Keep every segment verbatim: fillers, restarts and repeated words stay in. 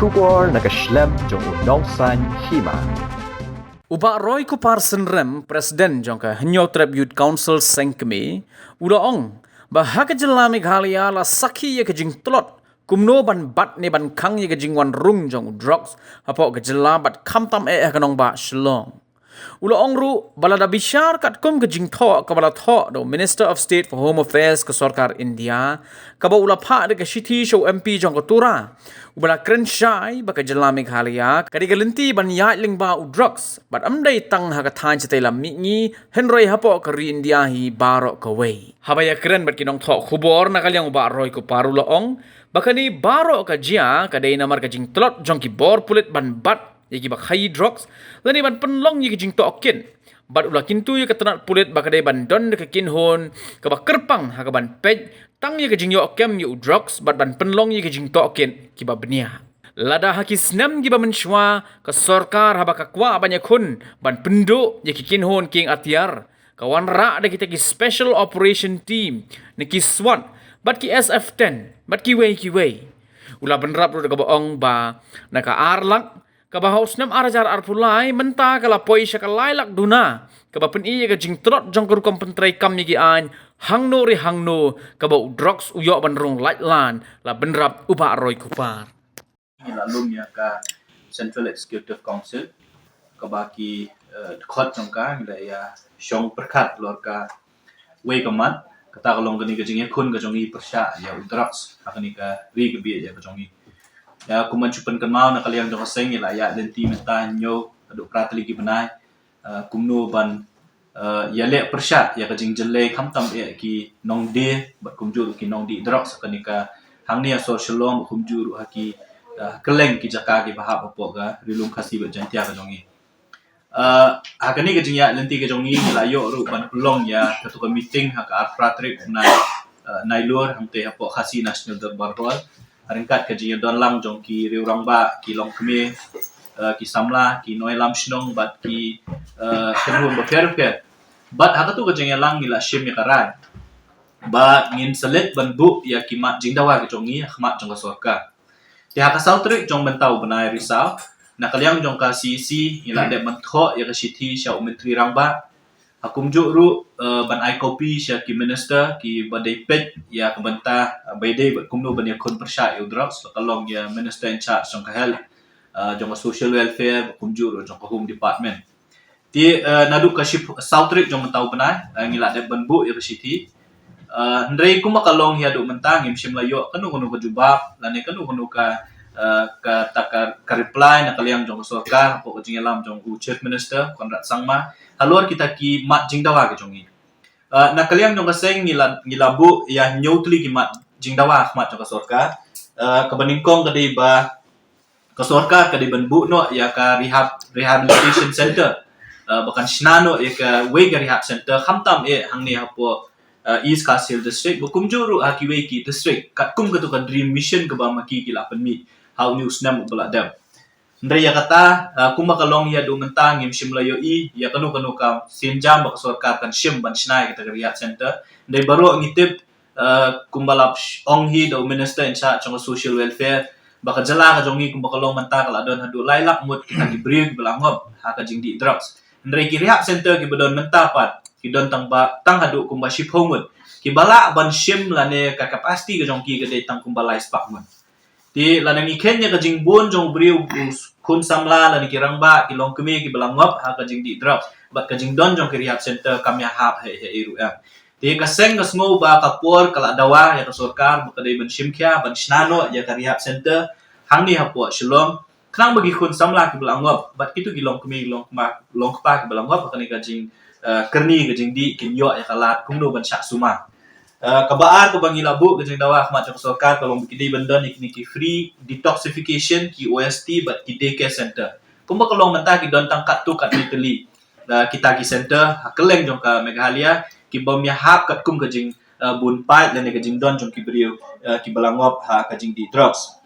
Khubor na ka shlem jong u Nongsaiñ Hima. U Bah Roy Kupar Synrem, President jong ka Hynñiewtrep Youth Council Seng Kmie, u la ong ba ha ka jylla Meghalaya la sakhi ïa ka jingtlot kumno ban bat ne ban khang ïa ka jingwan rung jong u drugs hapoh ka jylla bad khamtam eh ha ka nongbah Shillong. U la ong ruh ba lada bishar katkum ka jingthoh kaba la thoh da u Minister of State for Home Affairs ka sorkar India, kaba u la phah da ka shithi sha u M P jong ka Tura, u ba la kren shai ba ka jylla Meghalaya ka dei ka lynti ban ïaid lyngba u drugs bad ym dei tang ha ka thaiñ shatei lam mihngi, hynrei hapoh ka ri India hi baroh kawei. Haba ïakren bad ki nongthoh khubor na ka liang u Bah Roy Kupar u la ong ba kane baroh ka jia ka dei namar ka jingtlot jong ki bor pulit ban bat ïa kiba khaïi drugs lane ban pynlong ïa ki jingtohkit. Bad u la kyntu ïa ka tnat pulit ba ka dei ban don da ka kynhun kaba kyrpang ha kaban peit tang ïa ka jingïoh kem ïa u drugs bad ban pynlong ïa ki jingtohkit kiba bniah. Lada ha ki snem kiba mynshuwa ka sorkar haba ka kwah ban ïakhun ban pynduh ïa ki kynhun kieng atiar, ka wanrah da kita ki Special Operation Team, ne ki SWAT, bad ki S F ten, bad kiwei kiwei. U la bynrap ruh da kaba ong ba na ka ar lak, kaba ha u snem ar hajar arphew lai, mynta ka la poi sha ka lai lak duna, kaba pyni ïa ka jingtlot jong ka rukom pyntreikam ïa ki aiñ hangno re hangno, kaba u drugs u ïoh ban rung laitlan, la bynrap u Bah Roy Kupar. Ngi la lum ïa ka Central Executive Council, kaba ki, eh, dkhot jong ka ngi la ïa shong pyrkhat halor ka wei ka mat, kata ka long kane ka jingïakhun ka jong ngi pyrshah ïa u drugs ha kane ka ri ka bieit ïa ka jong ngi. Ïa, kum ban shu pynkynmaw, na ka liang jong ka seng ngi la ïaid lynti mynta hynñiew haduh phra tylli ki bnai, eh, kumno ban, eh, ïaleh pyrshah ïa ka jingjyllei khamtam eh ki nongdie bad kumjuh ruh ki nongdih drugs ha kane ka, hangne ha sor Shillong, kumjuh ruh ha ki, eh, kylleng ki jaka kiba hap hapoh ka Ri Lum Khasi bad Jaiñtia ka jong ngi. Eh, ha kane ka jingïaid lynti ka jong ngi, ngi la ïoh ruh ban pynlong ïa katu ka meeting ha ka ar phra tarik u bnai, eh, Nailur, hangtei hapoh Khasi National Durbar Hall, ryngkat ka jingïadon lang jong ki riew rangbah, ki longkmie, eh, ki samla, ki nongïalam shnong bad ki, eh, kynhun bapher bapher. Bad ha katu ka jingïalang ngi la shim ïa ka rai ba ngin sa leit ban buh ïa ki mat jingdawa ki jong ngi ha khmat jong ka sorkar. Te ha ka saw tarik jong mynta u bnai Risaw, na ka liang jong ka C E C ngi la dep ban thoh ïa ka shithi sha u Myntri Rangbah, ha kumjuh ruh, eh, ban ai copy sha ki minister kiba dei peit ïa ka bynta, eh, ba dei bad kumno ban ïakhun pyrshah ïa u drugs, la ka long ïa Minister in charge jong ka health, eh, jong ka social welfare, kumjuh ruh jong ka home department. Te, eh, naduh ka shi, saw tarik jong mynta u bnai, eh, ngi la dep ban buh ïa ka shithi. Eh, hynrei kumba ka long hi haduh mynta ngim shym la ïoh kano kano ka jubab lane kano kano ka, eh, kata ka, ka reply na ka liang jong ka sorkar hapoh ka jingïalam jong u Chief Minister Conrad Sangma halor kita ki mat jingdawa ki jong ngi. Eh, na ka liang jong ka seng ngi la, ngi la buh ïa hynñiew tylli ki mat jingdawa ha khmat jong ka sorkar. Eh, kaba nyngkong ka dei ba ka sorkar ka dei ban buh noh ïa ka rehab, rehabilitation center, eh, ba kan shna noh ïa kawei ka rehab center khamtam eh hangne hapoh, eh, East Khasi Hills District, ba kumjuh ruh ha kiwei ki district, katkum katu ka Dream Mission kaba ma ki ki la pynmih ha une u snem uba la dep. Hynrei ïa kata, eh, kumba ka long hi haduh mynta ngim shym la ïohi ïa kano kano ka sienjam ba ka sorkar kan shim ban shna ïa kata ka rehab center. Hynrei baroh ngi tip, eh, kumba la sh-, ong hi da u Minister in charge jong ka social welfare, ba ka jylla ka jong ngi kumba ka long mynta ka la don haduh lai lak ngut kita ki briew kiba la ngop ha ka jingdih drugs. Hynrei ki rehab center kiba don mynta pat ki don tang ba, tang haduh kumba shiphew ngut, kiba lah ban shim lane ka capacity ka jong ki ka dei tang kumba lai spah ngut. Te lada ngi kheiñ ïa ka jingbun jong u briew, u khun samla lane ki rangbah, ki longkmie kiba la ngop ha ka jingdih drugs, bad ka jingdon jong ki rehab center kam ïahap hei hei ruh em. Te ka seng ka sngew ba ka por ka la dawa ïa ka sorkar ba ka dei ban shim khia ban shna noh ïa ka rehab center hangne hapoh Shillong, khnang ba ki khun samla kiba la ngop bad kito ki longkmie, longkma, longkpa kiba la ngop ha kane ka jing, eh, kyrni ka jingdih kin ïoh ïa ka lad kumno ban shah sumar. Eh, kaba ar kaba ngi la buh ka jingdawa ha khmat jong ka sorkar ka long ba ki dei ban don ïa kine ki free detoxification, ki O S T bad ki day care center. Kumba ka long mynta ki don tang katto katne tylli, eh, kita ki center ha kylleng jong ka Meghalaya, kiba ym ïahap katkum ka jing, eh, bun paid lane ka jingdon jong ki briew, eh, kiba la ngop ha ka jingdih drugs.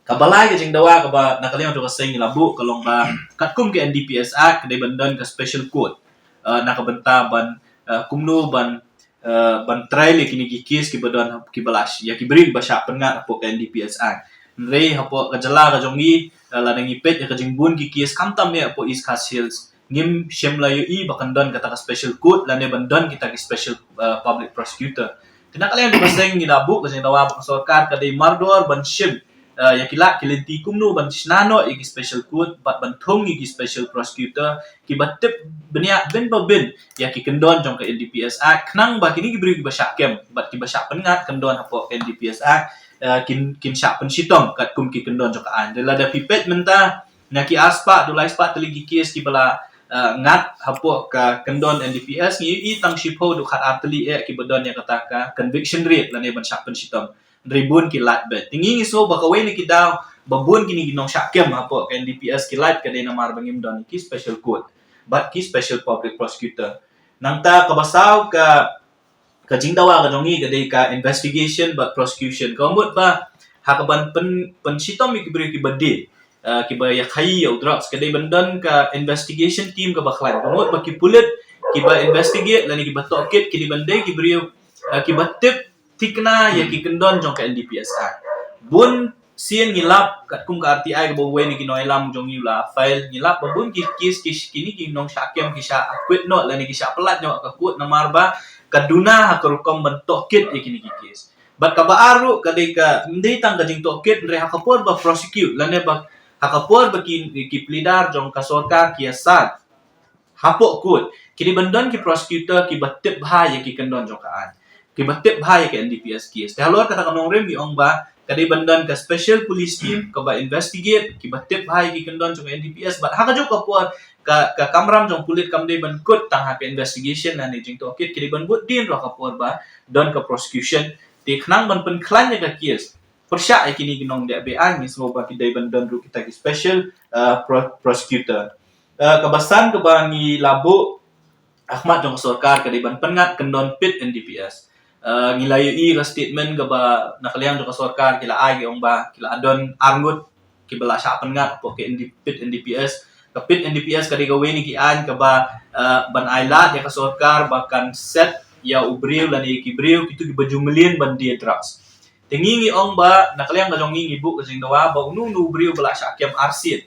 Kaba lai ka jingdawa kaba na ka liang jong ka seng ngi la buh ka long ba katkum ka N D P S Act ka dei ban don ka special court, eh, na ka bynta ban, eh, kumno ban, eh, ban trial ïa kine ki case kiba don, kiba la sh-, ïa ki briew kiba shah pynngat hapoh ka N D P S Act. Hynrei hapoh ka jylla ka jong ngi, eh, lada ngi peit ïa ka jingbun ki case khamtam ïa hapoh East Khasi Hills, ngim shym la ïohi ba kan don kata ka special court lane ban don kita ki special, eh, public prosecutor. Te na ka liang kaba seng ngi la buh ka jingdawa ba ka sorkar ka dei mardor ban shim, eh, ïa ki lad ki lynti kumno ban shna noh ïa ki special court bad ban thung ïa ki special prosecutor kiba tip bniah bin ba bin ïa ki kyndon jong ka N D P S Act, khnang ba kine ki briew kiba shah kem bad kiba shah pynngat kyndon hapoh ka N D P S Act, eh, kin, kin shah pynshitom katkum ki kyndon jong ka aiñ. Te lada phi peit mynta, na ki arspah haduh laispah tylli ki case kiba la, eh, ngat hapoh ka kyndon N D P S, ngi ïohi tang shiphew haduh khatar tylli eh kiba don ïa kata ka conviction rate lane ban shah pynshitom. Hynrei bun ki lait beit. Te ngi, ngi sngew ba kawei na ki daw ba bun kine ki nongshah kem hapoh ka N D P S ki lait ka dei namar ba ngim don ki special court bad ki special public prosecutor. Nangta kaba saw ka, ka jingdawa ka jong ngi ka dei ka investigation bad prosecution. Ka mut ba ha kaban pyn, pynshitom ïa ki briew kiba die, eh, kiba ïa khaïi ïa u drugs, ka dei ban don ka investigation team kaba khlaiñ. Ka mut ba ki pulit kiba investigate lane kiba tohkit ki dei ban dei ki briew, eh, kiba tip thikna ïa ki kyndon jong ka N D P S Act. Bun sien ngi lap katkum ka R T I kaba uwei na ki nongïalam jong ngi u la file, ngi lap ba bun ki case ki, kine ki nongshah kem ki shah acquit noh lane ki shah pyllait noh ha ka court namar ba ka duna ha ka rukom ban tohkit ïa kine ki case. Bad kaba ar ruh ka dei ka, ym dei tang ka jingtohkit, hynrei ha ka por ba prosecute lane ba ha ka por ba ki, ki pleader jong ka sorkar ki ïasah hapoh court, ki dei ban don ki prosecutor kiba tip bha ïa ki kyndon jong ka aiñ, kiba tip bha ïa ka N D P S case. Te halor kata ka nongrim ngi ong ba ka dei ban don ka special police team kaba investigate, kiba tip bha ïa ki kyndon jong ka N D P S. Bad ha kajuh ka por ka, ka kamram jong pulit kam dei ban kut tang ha ka investigation lane jingtohkit, ki dei ban bud dien ruh ha ka por ba don ka prosecution. Te khnang ban pynkhlaiñ ïa ka case pyrshah ïa kine ki nongdie be-aiñ, ngi sngew ba ki dei ban don ruh kita ki special, eh, pro-, prosecutor. Eh, kaba san kaba ngi la buh ha khmat jong ka sorkar ka dei ban pynngat kyndon pit N D P S. Eh, ngi la ïohi ka statement kaba na ka liang jong ka sorkar ki la ai, ki ong ba ki la don arngut kiba la shah pynngat hapoh ka N D, pit N D P S. Ka pit N D P S ka dei kawei na ki aiñ kaba, eh, ban ai lad ïa ka sorkar ba kan set ïa u briew lane ïa ki briew kitu kiba ju mlien ban die drugs. Te ngi, ngi ong ba na ka liang ka jong ngi ngi buh ka jingdawa ba uno uno u briew ba la shah kem arsien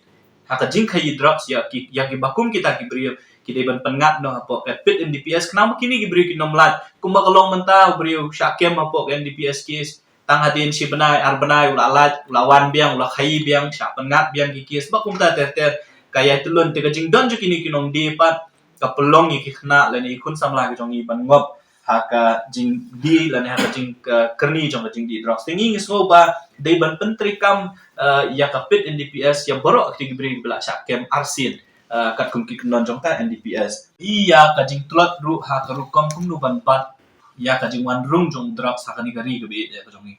ha ka jingkhaïi drugs ïa ki, ïa kiba kum kita ki briew, ki dei ban pynngat noh hapoh ka pit N D P S khnang ba kine ki briew kin ym lait kumba ka long mynta, u briew shah kem hapoh ka N D P S case, tang hadien shi bnai ar bnai u la lait, u la wan biang, u la khaïi biang, shah pynngat biang ki case ba kumta ter ter. Ka ïai tylun, te ka jingdon jong kine ki nongdie pat ka pynlong ïa ki khynnah lane ki khun samla ki jong ngi ban ngop ha ka jingdie lane ha ka jing, ka kyrni jong ka jingdie drugs. Te ngi, ngi sngew ba dei ban pyntreikam, eh, ïa ka pit N D P S ïa baroh ki briew ba la shah kem arsien, eh, katkum ki kyndon jong ka N D P S. Ïa ka jingtlot ruh ha ka rukom kumno ban bat ïa ka jingwan rung jong drugs ha kane ka ri kaba ïeit ka jong ngi.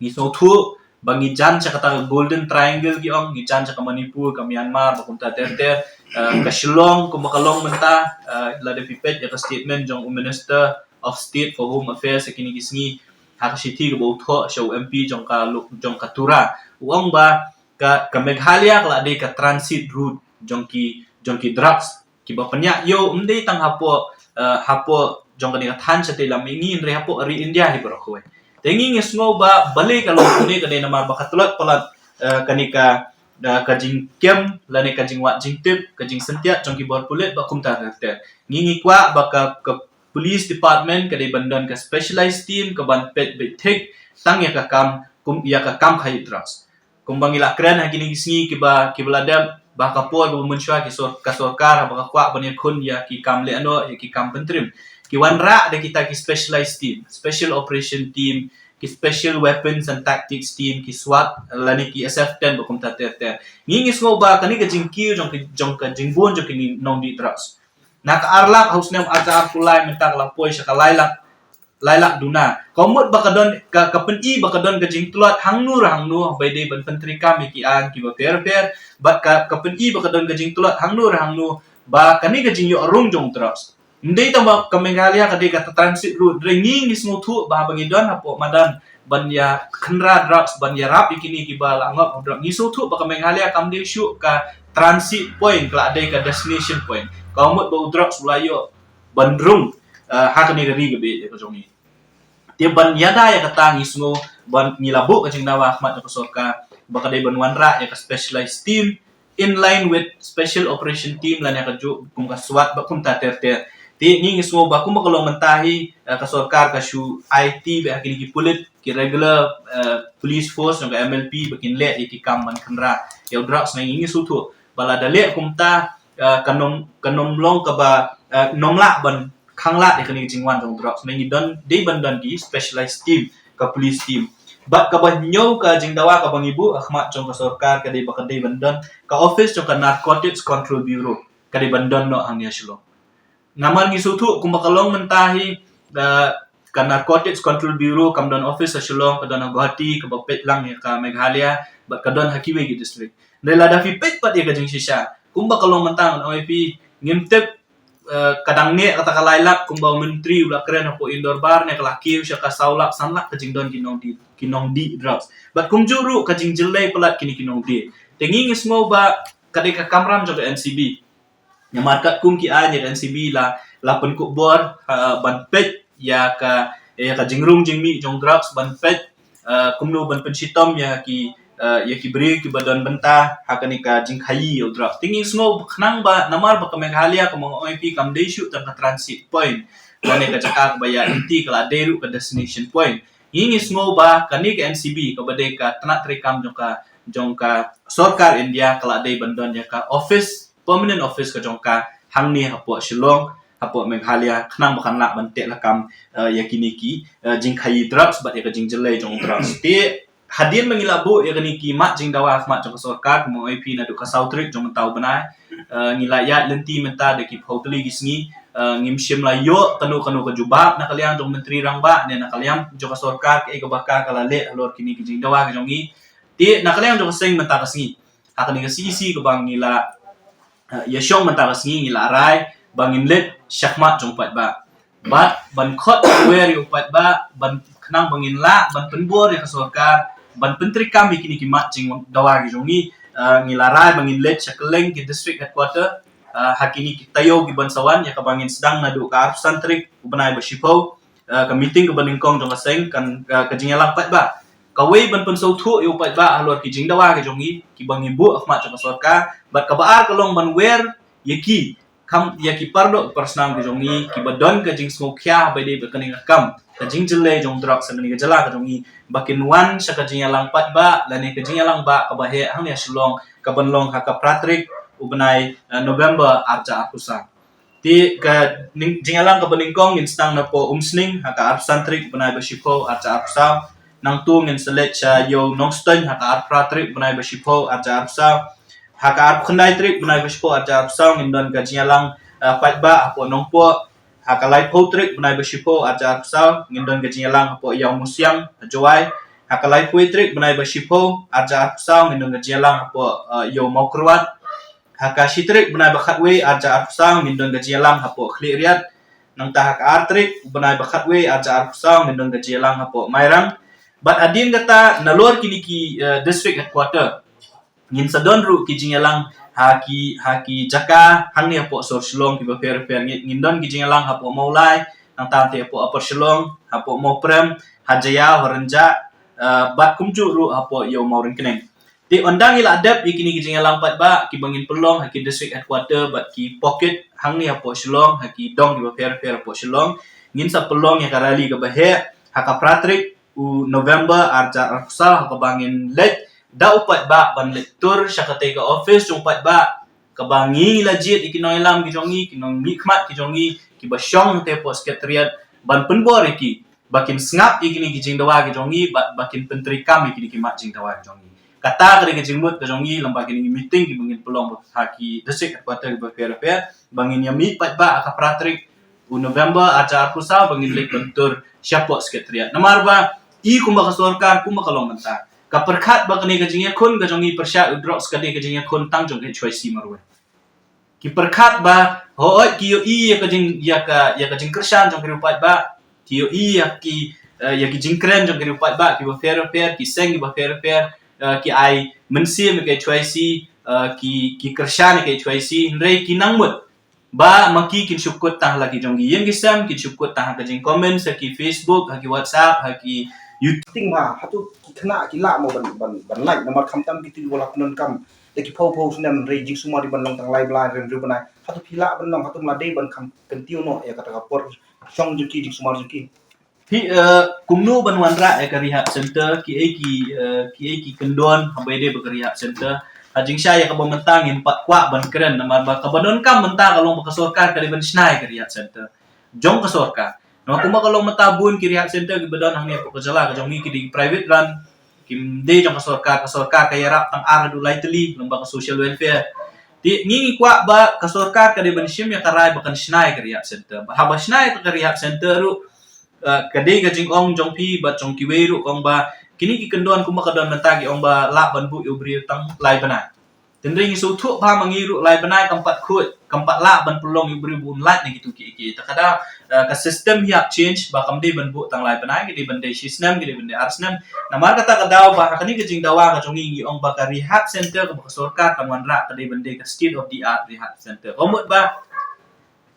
Ngi sngewthuh ba ngi jan sha kata ka Golden Triangle ki ong, ngi jan sha ka Manipur, ka Myanmar, ba kumta ter ter, eh, ka Shillong kumba ka long mynta, eh, lada phi peit ïa ka statement jong u Minister of State for Home Affairs ha kine ki sngi, ha ka shithi kaba u thoh sha u M P jong ka, jong ka Tura, u ong ba ka, ka Meghalaya ka la dei ka transit route jong ki, jong ki drugs kiba pynïaid ïew, ym dei tang hapoh, eh, hapoh jong kane ka thaiñ shatei lam mihngi, hynrei hapoh ka ri India hi baroh kawei. Te ngi, ngi sngew ba balei ka long kumne, ka dei namar ba ka tlot palat, eh, kane ka, eh, ka jingkem lane ka jingwad jingtip, ka jingsyntiat jong ki bor pulit ba kumta ter ter. Ngi, ngi kwah ba ka, ka police department ka dei ban don ka specialized team kaban peit beit thik tang ïa ka kam, kum, ïa ka kam khaïi drugs. Kumba ngi la kren ha kine ki sngi kiba, kiba la dep, ba ka por kaba mynshuwa ki sor-, ka sorkar haba ka kwah ban ïakhun ïa ki kam lehnoh, ïa ki kam pyntriem, ki wanrah da kita ki specialized team, special operation team, ki special weapons and tactics team, ki SWAT lane ki S F ten ba kumta ter ter. Ngi, ngi sngew ba kane ka jingkiew jong ki, jong ka jingbun jong kine ki nongdie drugs. Na ka ar lak ha u snem arhajar arphew lai, mynta ka la poi sha ka lai lak, lai lak duna. Ka mut ba ka don ka, ka pyni ba ka don ka jingtlot hangno re hangno, ba dei ban pyntreikam ïa ki aiñ kiba pher pher, bad ka, ka pyni ba ka don ka jingtlot hangno re hangno ba kane ka jingïoh rung jong drugs. Ym dei tang ba ka Meghalaya ka dei kata transit route, hynrei ngi, ngi sngewthuh ba, ba ngi don hapoh madan ban ïa khynra drugs, ban ïarap ïa kine kiba la ngop ha drugs. Ngi sngewthuh ba ka Meghalaya kam dei shuh ka transit point, ka la dei ka destination point. Ka mut ba u drugs u la ïoh ban rung, eh, ha kane ka ri kaba ïeit ka jong ngi. Te ban ïada ïa kata ngi sngew, ban, ngi la buh ka jingdawa ha khmat jong ka sorkar ba ka dei ban wanrah ïa ka specialized team in line with special operation team lane ka ju kum ka SWAT ba kumta ter ter. Te ngi ngi sngew ba kumba ka long mynta hi, eh, ka sorkar ka shu ai ti ba ha kine ki pulit ki regular, eh, police force jong ka M L P ba kin leh ïa ki kam ban kynrah ïa u drugs, ngi ngi sngewthuh ba lada leh kumta, eh, kan ym kan ym long kaba, eh, ym lah ban khanglad ïa kane ka jingwan jong drugs. Ngi don dei ban don ki specialized team, ka police team. Bad kaba hynñiew ka jingdawa kaba ngi buh ha khmat jong ka sorkar ka dei ba ka dei ban don ka office jong ka Narcotics Control Bureau, ka dei ban don noh hangne ha Shillong. Namar ngi sngewthuh kumba ka long mynta hi, eh, ka Narcotics Control Bureau kam don office ha Shillong, ka don ha Guwahati, kaba peit lang ïa ka Meghalaya, bad ka don ha kiwei ki district. Hynrei lada phi peit pat ïa ka jingshisha kumba ka long mynta, ngan ong ïa phi, ngim tip, eh, ka dang neh kata ka lai lak kumba u myntri u la kren hapoh Indorbar ne ka la kiew sha ka saw lak san lak ka jingdon ki nongdih, ki nongdih drugs. Bad kumjuh ruh ka jingjyllei palat kine ki nongdih. Te ngi ngi sngew ba ka dei ka kamram jong ka N C B. Namar katkum ki aiñ ïa ka N C B la, la pynkup bor, eh, ban peit ïa ka, ïa ka jingrung jingmih jong drugs, ban peit, eh, kumno ban pynshitom ïa ki, eh, ïa ki briew kiba don bynta ha kane ka jingkhaïi ïa u drugs. Te ngi sngew khnang ba namar ba ka Meghalaya, kumba nga ong ïa phi, kam dei shuh tang ka transit point lane ka jaka kaba ïaid lynti, ka la dei ruh ka destination point. Ngi ngi sngew ba kane ka N C B kaba dei ka tnat treikam jong ka, jong ka sorkar India, ka la dei ban don ïa ka office, permanent office ka jong ka hangne hapoh Shillong, hapoh Meghalaya, khnang ba kan lah ban teh lakam, eh, ïa kine ki, eh, jingkhaïi drugs bad ïa ka jingjyllei jong drugs. Te hadien ba ngi la buh ïa kine ki mat jingdawa ha khmat jong ka sorkar, kumba nga ong ïa phi, naduh ka saw tarik jong mynta u bnai, eh, ngi la ïaid lynti mynta da ki phew tylli ki sngi, eh, ngim shym la ïoh kano kano ka jubab na ka liang jong Myntri Rangbah ne na ka liang jong ka sorkar kaei kaba ka la leh halor kine ki jingdawa ki jong ngi. Te na ka liang jong ka seng mynta ka sngi, ha kane ka C E C kaba ngi la, eh, ïashong mynta ka sngi, ngi la rai ba ngin leit shakhmat jong u paidbah bad ban khot wer ïa u paidbah, ban khnang ba ngin lah ban pynbor ïa ka sorkar ban pyntreikam ïa kine ki mat jingdawa ki jong ngi. Eh, ngi la rai ba ngin leit sha kylleng ki district headquarter, eh, ha kine ki taïew kiban sa wan, ïa kaba ngin sdang naduh ka arphew san tarik u bnai ba shiphew. Eh, ka meeting kaba nyngkong jong ka seng kan, eh, ka jingïalang paidbah, kawei ban pynsngewthuh ïa u paidbah halor ki jingdawa ki jong ngi kiba ngi buh ha khmat jong ka sorkar, bad kaba ar ka long ban wer ïa ki, kham ïa ki paralok parasnam ki jong ngi kiba don ka jingsngewkhia ba dei ba kane ka kam, ka jingjyllei jong drugs ha kane ka jylla ka jong ngi, ba kin wan sha ka jingïalang paidbah lane ka jingïalang bah kaba heh hangne ha Shillong, kaban long ha ka phra tarik u bnai, eh, November arhajar arphew saw. Te ka ning-, jingïalang kaba nyngkong ngin sdang napoh Umsning ha ka arphew san tarik u bnai ba shiphew arhajar arphew saw. Nangta ngin sa leit sha ïew Nongstoiñ ha ka arphew phra tarik u bnai ba shiphew arhajar arphew saw. Ha ka arphew khyndai tarik u bnai ba shiphew arhajar arphew saw ngin don ka jingïalang, eh, paidbah hapoh Nongpoh. Ha ka laiphew tarik u bnai ba shiphew arhajar arphew saw ngin don ka jingïalang hapoh Ïawmusiang ha Jowai. Ha ka laiphew tarik u bnai ba shiphew arhajar arphew saw ngin don ka jingïalang hapoh, eh, Ïew Mawkyrwat. Ha ka shi tarik u bnai ba khatwei arhajar arphew saw ngin don ka jingïalang hapoh Khliehriat. Nangta ha ka ar tarik u bnai ba khatwei arhajar arphew saw ngin don ka jingïalang hapoh Mairang. Bad hadien kata nalor kine ki, eh, district headquarter, ngin sa don ruh ki jingïalang ha ki, ha ki jaka hangne hapoh sor Shillong kiba pher pher. Ngin, ngin don ki jingïalang hapoh Mawlai, nangta te hapoh Upper Shillong, hapoh Mawprem, ha Jaïaw, ha Rynjah, eh, bad kumjuh ruh hapoh Ïew Mawryngkneng. Te ynda ngi la dep ïa kine ki jingïalang paidbah kiba ngin pynlong ha ki district headquarter bad ki pocket hangne hapoh Shillong, ha ki dong kiba pher pher hapoh Shillong, ngin sa pynlong ïa ka rally kaba heh ha ka phra tarik u November arhajar arphew saw, ha kaba ngin leit da u paidbah ban leit tur sha katei ka office jong u paidbah, kaba ngi la jied ïa ki nongïalam ki jong ngi, ki nongmihkhmat ki jong ngi kiba shong hangtei hapoh Secretariat, ban pynbor ïa ki ba kin sngap ïa kine ki jingdawa ki jong ngi, ba, ba kin pyntreikam ïa kine ki mat jingdawa ki jong ngi. Kata ka dei ka jingmut ka jong ngi lyngba kine ki meeting kiba ngin pynlong ha ki district headquarter kiba pher pher, ba ngin ïa mih paidbah ha ka phra tarik u November arhajar arphew saw ba ngin leit ban tur shapoh Secretariat. Namar ba i kumba ka sorkar, kumba ka long mynta, ka pyrkhat ba kane ka jingïakhun ka jong ngi pyrshah u drugs ka dei ka jingïakhun tang jong ka H Y C marwei. Ki pyrkhat ba hooid ki ïohi ïa ka jing, ïa ka, ïa ka jingkyrshan jong ki riew paidbah, ki ïohi ïa ki, eh, ïa ki jingkren jong ki riew paidbah kiba pher pher, ki seng kiba pher pher, eh, ki ai mynsiem ïa ka H Y C, eh, ki, ki kyrshan ïa ka H Y C, hynrei ki nang mut ba ma ki kin shu kut tang ha la ki jong ki ïing ki sem, kin shu kut tang ha ka jingcomment ha ki Facebook, ha ki WhatsApp, ha ki, Ïa ting ma hato ki khynnah ki lah mo ban ban ban lait namar khamtam ki tip ba la pyndonkam da ki phew phew snem, hynrei jingsumar dei ban long tang lai bnai, hynriew bnai. Hato phi lah ban long, hato la dei ban kham kyntiew noh ïa kata ka por shong jong ki, jingsumar jong ki? Phi, eh, kumno ban wanrah ïa ka rehab center, kiei ki, eh, kiei ki kyndon haba ïadei bad ka rehab center? Ha jingshisha ïa kaba mynta ngim pat kwah ban kren namar ba kaba donkam mynta ka long ba ka sorkar ka dei ban shna ïa ka rehab center jong ka sorkar. Namar kumba ka long mynta bun ki rehab center kiba don hangne hapoh ka jylla ka jong ngi ki dei private run, kim dei jong ka sorkar. Ka sorkar ka ïarap tang ar haduh lai tylli lyngba ka social welfare. Te ngi ngi kwah ba ka sorkar ka dei ban shim ïa ka rai ba kan shna ïa ka rehab center. Bad haba shna ïa ka rehab center ruh, eh, ka dei ka jingong jong phi bad jong kiwei ruh ka ong ba kine ki kyndon kumba ka don mynta ki ong ba lah ban buh ïa u briew tang lai bnai. Te hynrei ngi sngewthuh ba ma ngi ruh lai bnai kam pat khuid, kam pat lah ban pynlong ïa u briew ba un lait na kitu kiei kiei. Te ka daw, eh, ka system hi hap change ba kam dei ban buh tang lai bnai, ka dei ban dei shi snem, ka dei ban dei ar snem. Namar kata ka daw ba ha kane ka jingdawa ka jong ngi ngi ong ba ka rehab center kaba ka sorkar kan wanrah ka dei ban dei ka state of the art rehab center. Ka mut ba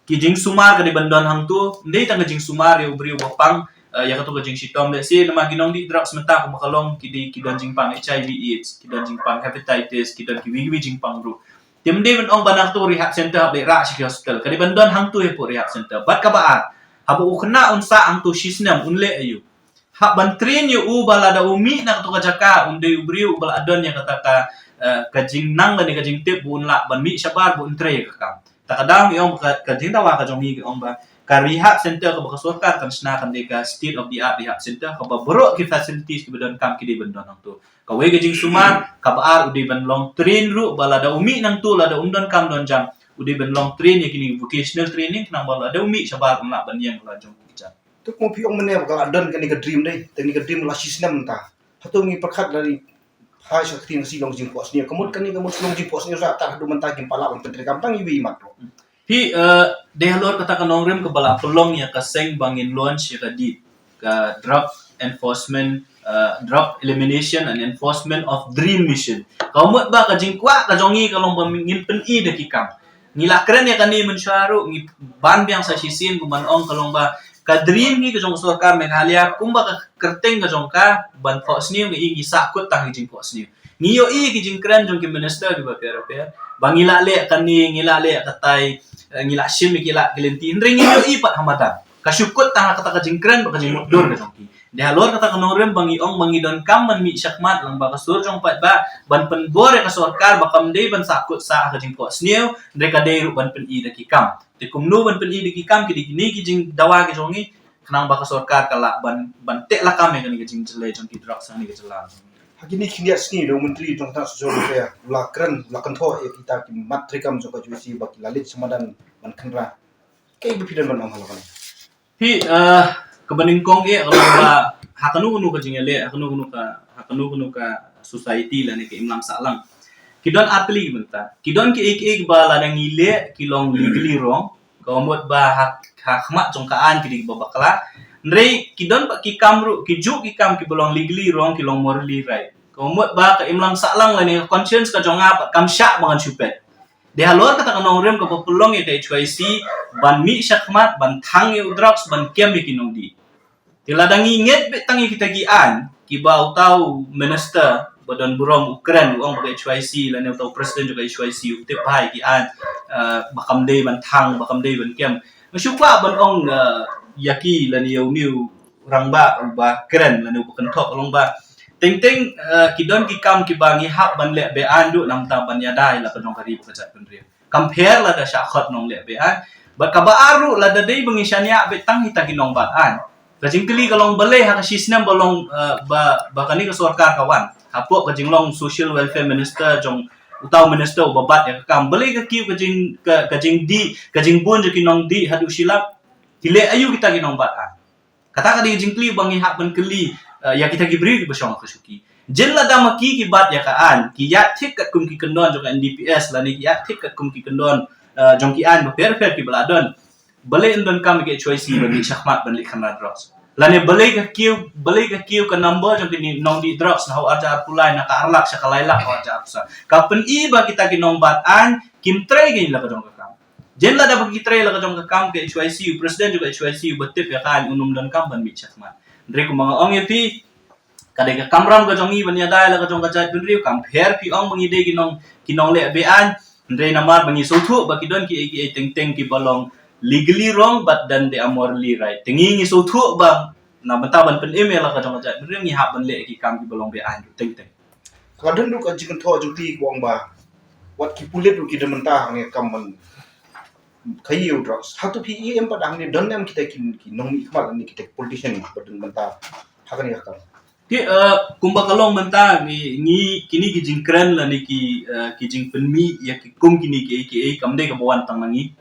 ki jingsumar ka dei ban don hangto, ym dei tang ka jingsumar ïa u briew ba pang, eh, ïa katu ka jingshitom. Lehse namar ki nongdih drugs mynta kumba ka long ki dei ki don jingpang HIV AIDS, ki don jingpang hepatitis, ki don kiwei kiwei jingpang ruh. Te ym dei ban ong ba na katu rehab center hap leit rah sha ki hospital. Ka dei ban don hangto hapoh rehab center. Bad kaba ar, haba u khynnah un sah hangto shi snem un leh aïu? Hap ban train ïa u ba lada u mih na katu ka jaka un dei u briew uba la don ïa kata ka, eh, ka jingnang lane ka jingtip ba un lah ban mih shabar ba un trei ïa ka kam. Ta ka daw ngi ong ka, ka jingdawa ka jong ngi ka ong ba ka rehab center kaba ka sorkar kan shna kan dei ka state of the art rehab center kaba baroh ki facilities kiba donkam ki dei ban don hangto. Kawei ka jingsumar, kaba ar u dei ban long train ruh ba lada u mih nangto lada um donkam don jam, u dei ban long train ïa kine vocational training khnang ba lada u mih shabar un lah ban ïeng la jong ki jam. Tu kumba phi ong mynne ba ka la don kane ka dream dei, te kane ka dream la shi snem mynta. Hato ngi pyrkhat lari phai sha ka ktien Khasi long jingphohsniew. Ka mut kane ka mut long jingphohsniew sa, tad haduh mynta kim pat lah ban pyntreikam tang iwei i mat ruh. Phi, eh, dei halor kata ka nongrim kaba la pynlong ïa ka seng ba ngin launch ïa ka DEEM, ka Drug Enforcement, eh, Drug Elimination and Enforcement of Dream Mission. Ka mut ba ka jingkwah ka jong ngi ka long ba ngin pyni da ki kam. Ngi la kren ïa kane mynshuwa ruh, ngi ban biang sa shisien kumba ong ka long ba ka dream hi ka jong ka sorkar Meghalaya, kumba ka kyrteng ka jong ka ban phohsniew, ngi, ngi sahkut tang ki jingphohsniew. Ngi ïohi ki jingkren jong ki minister kiba pher bapher ba ngi la leh kane, ngi la leh katai, eh, ngi la shim ïa ki lad ki lynti, hynrei ngi ïohi pat ha madan. Ka shu kut tang ha kata ka jingkren bad ka jingmutdur ka jong ki. Dei halor kata ka nongrim ba ngi ong ba ngi donkam ban mih shakhmat lyngba ka sur jong paidbah ban pynbor ïa ka sorkar ba kam dei ban sahkut sah ha ka jingphohsniew, hynrei ka dei ruh ban pyni da ki kam. Te kumno ban pyni da ki kam? Ki dei kine ki jingdawa ki jong ngi khnang ba ka sorkar ka lah ban, ban teh lakam ïa kane ka jingjyllei jong ki drugs ha kane ka jylla. Ha kine ki khyndiat sngi da u Myntri jong ka tnat Social Welfare u la kren, u la kynthoh ïa kita ki mat treikam jong ka H Y C ba ki la leit sha madan ban kynrad. Kaei ba phi don ban ong halor kane? Phi, eh, kaba nyngkong eh ka long ba ha kano kano ka jingïaleh, ha kano kano ka, ha kano kano ka society lane ka imlang sahlang, ki don ar tylli ki bynta. Ki don kiei kiei ba lada ngi leh ki long legally wrong, ka mut ba ha, ha khmat jong ka aiñ ki dei kiba bakla. Hynrei ki don pat ki kam ruh, ki juh ki kam kiba long legally wrong ki long morally right. Ka mut ba ka imlang sahlang lane ka conscience ka jong nga pat kam shah ba ngan shu peit. Dei halor kata ka nongrim kaba pynlong ïa ka H Y C ban mih shakhmat, ban thang ïa u drugs, ban kem ïa ki nongdih. Te lada ngi ngeit beit tang ïa kita ki aiñ kiba uta u minister ba don burom u kren, u ong ba ka H Y C lane uta u president jong ka H Y C u tip bha ïa ki aiñ, eh, ba kam dei ban thang, ba kam dei ban kem. Nga shu kwah ban ong, eh, ïa ki lane ïa une u rangbah uba kren lane uba kynthoh, ka long ba teng teng, eh, ki don ki kam kiba ngi hap ban leh be-aiñ duh namar ban ïada ïa la ka jong ka ri bad ka jaitbynriew. Kam pher lada shah khot nongleh be-aiñ. Bad kaba ar ruh, lada dei ba ngi shaniah beit tang kita ki nongbat aiñ, ka jingkylli ka long balei ha ka shi snem ba long, eh, ba, ba kane ka sorkar ka wan, hapoh ka jinglong Social Welfare Minister jong uta u minister uba bat ïa ka kam, balei ka kiew ka jing, ka, ka jingdih, ka jingbun jong ki nongdih haduh shilak? Ki leh aïu kita ki nongbat aiñ? Kata ka dei ka jingkylli ba ngi hap ban kylli, eh, ïa kita ki briew kiba shong ha ka shuki. Jin lada ma ki ki bat ïa ka aiñ, ki ïaid thik katkum ki kyndon jong ka N D P S lane ki ïaid thik katkum ki kyndon, eh, jong ki aiñ bapher bapher kiba la don, balei yn donkam ïa ka H Y C ban leit shakhmat ban leit kynrad drugs? Lane balei ka kiew, balei ka kiew ka number jong ki nongdih drugs na ha u arhajar arphew lai na ka ar lak sha ka lai lak ha u arhajar arphew san? Ka pyni ba kita ki nongbat aiñ kim trei kein la ka jong ka kam. Jin lada ba ki trei la ka jong ka kam, ka H Y C, u president jong ka H Y C uba tip ïa ka aiñ un ym donkam ban mih shakhmat. Hynrei kumba nga ong ïa phi, Ka dei ka kamram ka jong ngi ban ïada ïa la ka jong ka jaitbynriew, kam pher phi ong ba ngi dei ki nong, ki nongleh be-aiñ. Hynrei namar ba ngi sngewthuh ba ki don kiei kiei teng teng kiba long legally wrong, but then they are morally right. Te ngi, ngi sngewthuh ba na bynta ban pynim ïa la ka jong ka jaitbynriew ngi hap ban leh ki kam kiba long be-aiñ teng teng. Ka don ruh ka jingkynthoh jong phi ka ong ba wat ki pulit ruh ki don bynta hangne kam ban khaïi ïa u drugs. Hato phi ïohi em pat hangne don em kita ki, ki nongmihkhmat lane kita ki politician ba don bynta ha kane ka kam? Ki, eh, kumba ka long mynta ngi, ngi kine ki jingkren lane ki, eh, ki jingpynmih ïa ki kum kine kiei kiei kam dei kaba wan tang na ngi.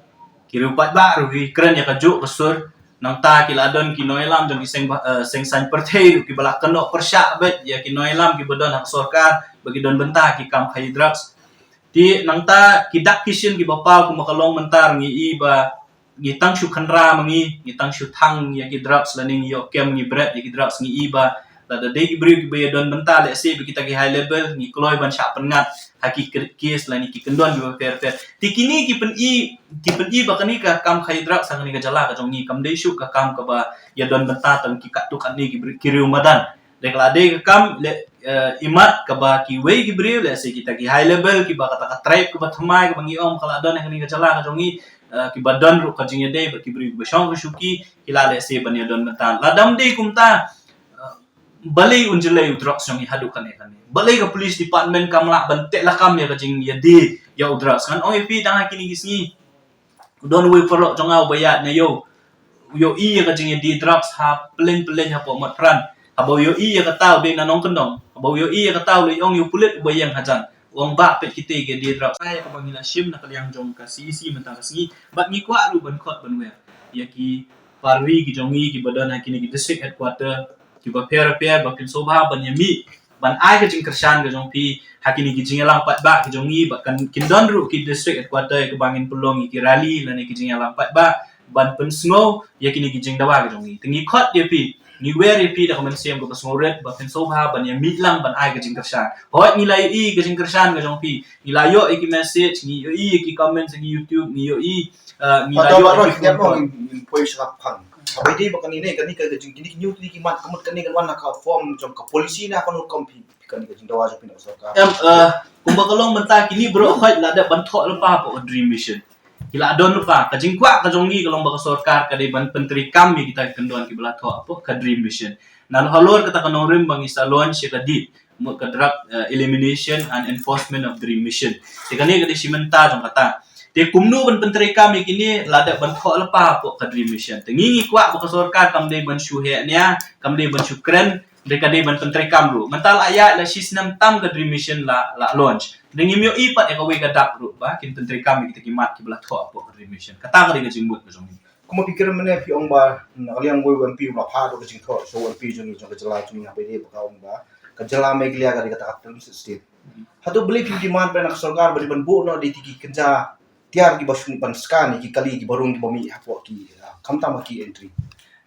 Ki riew paidbah ruh ki kren ïa kajuh ka sur. Nangta ki la don ki nongïalam jong ki seng ba, eh, seng saiñ pyrthei ruh kiba la kynnoh pyrshah beit ïa ki nongïalam kiba don ha ka sorkar ba ki don bynta ki kam khaïi drugs. Te nangta ki dak ki shin kiba paw kumba ka long mynta ngi i ba ngi tang shu khynra ma ngi, ngi tang shu thang ïa ki drugs lane ngi ïoh kem ngi bret ïa ki drugs, ngi i ba lada dei ki briew kiba ïa don bynta lehse ba kita ki high level ngi kloi ban shah pynngat ha ki kir-, case lane ki kyndon kiba pher pher. Te kine ki pyni, ki pyni ba kane ka kam khaïi drugs ha kane ka jylla ka jong ngi kam dei shuh ka kam kaba ïa don bynta tang ki katto katne ki briew, ki riew madan. Dei ka la dei ka kam leh, eh, imat kaba kiwei ki briew lehse kita ki high level kiba kata ka tribe kaba thymmai kaba ngi ong ka la don ha kane ka jylla ka jong ngi, eh, kiba don ruh ka jingïadei bad ki briew kiba shong ka shuki ki la lehse ban ïa don bynta. Lada ym dei kumta, eh, balei un jlei u drugs jong ngi haduh kane kane? Balei ka police department kam lah ban teh lakam ïa ka jingïadei ïa u drugs? Ngan ong ïa phi tang ha kine ki sngi. Don uwei u paralok jong nga uba ïaid na ïew. U ïohi ïa ka jingïadei drugs ha pyllein pyllein hapoh Motphran. Haba u ïohi ïa kata u dei na nongkyndong. Haba u ïohi ïa kata u leit ong ïa u pulit uba ïeng hajan. U ong bah peit kita ki ïadei drugs. Ïa kaba ngi la shim na ka liang jong ka C E C mynta ka sngi. Bad ngi kwah ruh ban khot ban wer ïa ki paralok ki jong ngi kiba don ha kine ki district headquarter kiba pher pher ba phin sngewbha ban ïa mih ban ai ka jingkyrshan ka jong phi ha kine ki jingïalang paidbah ki jong ngi bad kan kin don ruh ki district headquarter ïa kaba ngin pynlong ïa ki rally lane ki jingïalang paidbah ban pynsngew ïa kine ki jingdawa ki jong ngi. Te ngi khot ïa phi, ngi wer ïa phi da ka mynsiem kaba sngewrit ba phin sngewbha ban ïa mih lang ban ai ka jingkyrshan. Hooid ngi la ïohi ka jingkyrshan ka jong phi, ngi la ïoh ïa ki message, ngi ïohi ïa ki comments ha ki YouTube, ngi ïohi, eh, ngi la ïoh ïa ki phone call. Ngin poi sha ka phang. Haba ïadei bad kane ne, kane ka jing, kine ki ñiewtrei ki mat, ka mut kane kan wan ha ka form jong ka policy ne ha ka rukom phi, phi kane ka jingdawa jong phi na ka sorkar? Em, eh, kumba ka long mynta kine baroh khoit la dep ban thoh lypa hapoh ka Dream Mission. Ki la don lypa, ka jingkwah ka jong ngi ka long ba ka sorkar ka dei ban pyntreikam ïa kita ki kyndon kiba la thoh hapoh ka Dream Mission. Na halor kata ka nongrim ba ngi sa launch ïa ka DEED, mut ka Drug, eh, Elimination and Enforcement of Dream Mission. Te kane ka dei shi mynta jong kata. Te kumno ban pyntreikam ïa kine, la dep ban thoh lypa hapoh ka Dream Mission. Te ngi ngi kwah ba ka sorkar kam dei ban shu heh nia, kam dei ban shu kren, hynrei ka dei ban pyntreikam ruh. Mynta la ïaid la shi snem tam ka Dream Mission la, la launch. Te ngim ïohi pat ïa kawei ka dak ruh ba kin pyntreikam ïa kita ki mat kiba la thoh hapoh ka Dream Mission. Kata ka dei ka jingmut ka jong ngi. Kumba phi kren mynne phi ong ba na ka liang uwei u M P u la phah da ka jingthoh sha u M P jong ngi jong ka jylla jong ngi haba ïadei ba ka ong ba ka jylla Meghalaya ka dei kata ka transit state. Hato balei phi demand ba na ka sorkar ba dei ban buh noh da ki kynja tiar kiba shong ban scan ïa ki kali kiba rung kiba mih hapoh ki, ah, khamtam ha ki entry?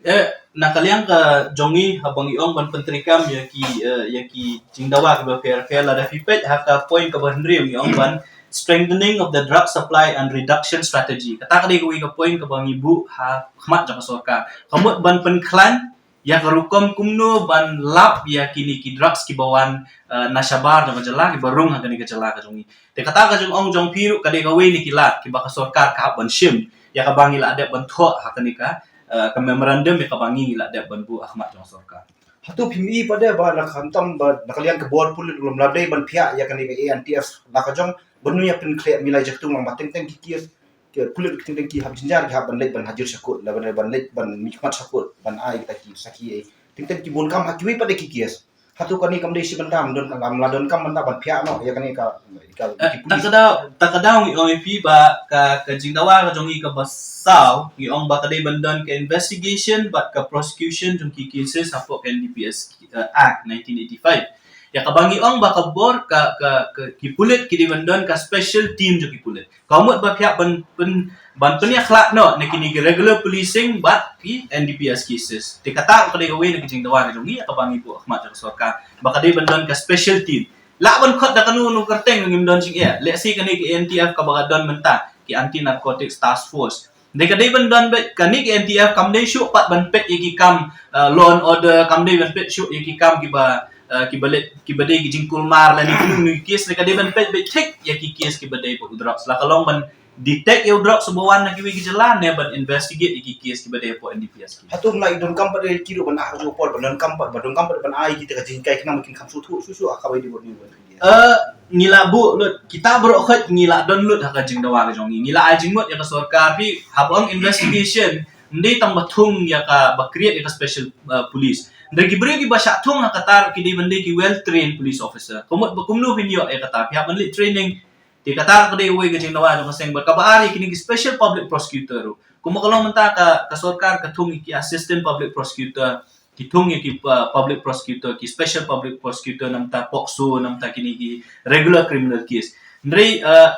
Eh, na ka liang ka jong ngi haba ngi ong ban pyntreikam ïa ki, eh, ïa ki jingdawa kiba pher pher, lada phi peit ha ka point kaba hynriew ngi ong ban strengthening of the drug supply and reduction strategy. Kata ka dei kawei ka point kaba ngi buh ha khmat jong ka sorkar. Ka mut ban pynkhlaiñ ïa ka rukom kumno ban lap ïa kine ki drugs kiba wan, eh, na shabar jong ka jylla kiba rung ha kane ka jylla ka jong ngi. Te kata ka jingong jong phi ruh ka dei kawei na ki lad kiba ka sorkar ka hap ban shim ïa kaba ngi la dep ban thoh ha kane ka, eh, ka memorandum ïa kaba ngi ngi la dep ban buh ha khmat jong ka sorkar. Hato phim i pat de ba na khamtam ba na ka liang ka bor pulit u lum la dei ban phiah ïa kane ka A N T F la ka jong ba ngi ïa pynkhleh milai jaktung lang ba teng teng ki kies ki pulit ki teng teng ki hap jynjar ki hap ban leit ban hajir sha court la ban, ban leit ban mihkhmat sha court ban ai kita ki sakhi ei teng teng ki bun kam ha kiwei pat de ki kies. Hato kane kam dei shi bynta, ym don kam, la don kam bynta ban phiah noh ïa kane ka, ka, eh, ki police. Ta ka daw, ta ka daw ngi ong ïa phi ba ka, ka jingdawa ka jong ngi kaba saw ngi ong ba ka dei ban don ka investigation bad ka prosecution jong ki cases hapoh ka N D P S, eh, Act nineteen eighty-five. Ïa kaba ngi ong ba ka bor ka, ka, ka, ki pulit ki dei ban don ka special team jong ki pulit. Ka mut ba phiah ban, ban, ban pynïakhlad noh na kine ki regular policing bad ki N D P S cases. Te kata ka dei kawei na ki jingdawa ka jong ngi ïa kaba ngi buh ha khmat jong ka sorkar ba ka dei ban don ka special team. Lah ban khot da kano kano ka kyrteng ngim don jingeh. Let's say kane ka A N T F kaba ka don mynta, ki Anti Narcotics Task Force. Dei ka dei ban don beit kane ka A N T F kam dei shuh pat ban peit ïa ki kam, uh, law and order, kam dei ban peit shuh ïa ki kam kiba, uh, kiba leh, kiba dei ki jingkulmar lane kino kino ki case, ne ka dei ban peit beit thik ïa ki case kiba dei bad u drugs. La ka long ban detect ïa u drugs uba wan na kiwei ki jylla ne ban investigate ïa ki case kiba dei hapoh N D P S case. Hato ym lah ïa donkam pat ïa ki ruh ban ai ka jingpor, ban donkam pat, ban donkam pat ban ai kita ka jinghikai khnang ba kin kham sngewthuh shuh shuh ha kaba ïadei bad ïa u. Eh, ngi la buh lut, kita baroh khoit ngi la don lut ha ka jingdawa ka jong ngi. Ngi la ai jingmut ïa ka sorkar, phi, haba ong investigation, ym dei tang ba thung ïa ka, ba create ïa ka special, uh, police. Hynrei ki briew kiba shah thung ha kata ki dei ban dei ki well trained police officer. Ka mut ba kumno phin ïoh ïa kata, phi hap ban leit training. Te kata ka dei uwei ka jingdawa jong ka seng bad kaba ar ïa kine ki special public prosecutor ruh. Kumba ka long mynta ka, ka sorkar ka thung ïa ki assistant public prosecutor, ki thung ïa ki, uh, public prosecutor, ki special public prosecutor na bynta POCSO, na bynta kine ki regular criminal case. Hynrei, uh,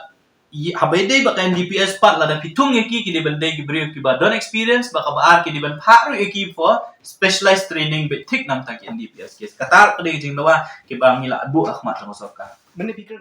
ï-, haba ïadei bad ka N D P S pat, lada phi thung ïa ki, ki dei ban dei ki briew kiba don experience, bad kaba ar ki dei ban phah ruh ïa ki for specialized training beit thik na bynta ki N D P S case. Kata ka dei ka jingdawa kiba ngi la buh ha khmat jong ka sorkar. Mynne phi kren